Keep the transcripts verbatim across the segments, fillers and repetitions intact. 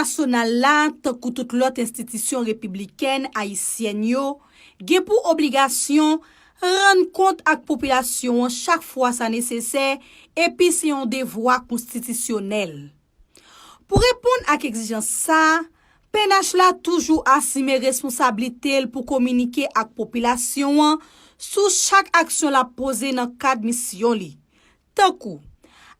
Nasyonal la, tankou tout lòt enstitisyon repiblikèn ayisyèn yo, gen pou obligasyon rann kont ak popilasyon an chak fwa sa nesesè, epi se yon devwa konstitisyonèl. Pou reponn ak egzijans sa a, P N H la toujou asime responsablite l pou kominike ak popilasyon an sou chak aksyon l ap poze nan kad misyon li, tankou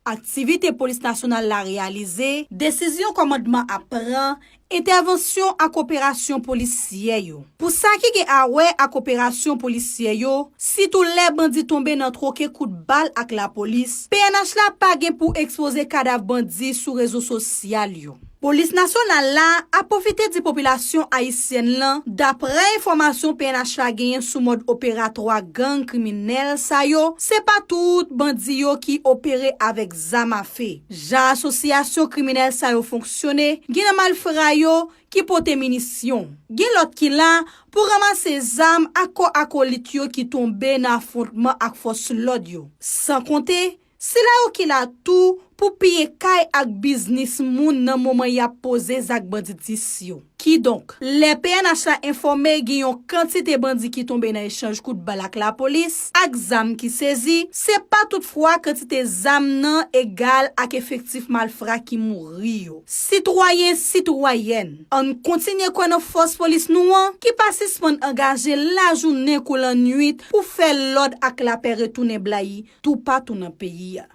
aktivite polis nasyonal la reyalize, desizyon kòmandman ap pran, entèvansyon ak operasyon polisyè yo. Pou sa ki gen a wè ak operasyon polisyè yo, sitou lè bandi tonbe nan twoke kout bal ak lapolis, P N H la pa gen pou ekspoze kadav bandi sou rezo sosyal yo. Polis nasyonal la ap pwofite di popilasyon ayisyèn lan, daprè enfòmasyon P N H la genyen sou mòd operatwa gang kriminèl sa yo, se pa tout bandi yo ki opere avèk zam afe. Jan asosyasyon kriminèl sa yo fonksyone, gen nan malfra yo ki pote minisyon. Gen lòt ki la pou ranmase zam ak kò akolit yo ki tonbe nan afwontman ak fòs lòd yo. San konte, sila yo ki la tou pou piye kay ak biznis moun nan moman y ap poze zak banditis yo. Kidonk, lè P N H la enfòme gen yon kantite bandi ki tonbe nan echanj kout bal ak lapolis, ak zam ki sezi, se pa tout fwa kantite zam nan egal ak efektif malfra ki mouri yo. Sitwayen, sitwayèn, ann kontinye kwè nan fòs polis nou an ki pa sispann angaje lajounen kou lannwit pou fè lòd ak lapè retounen blayi toupatou nan peyi a.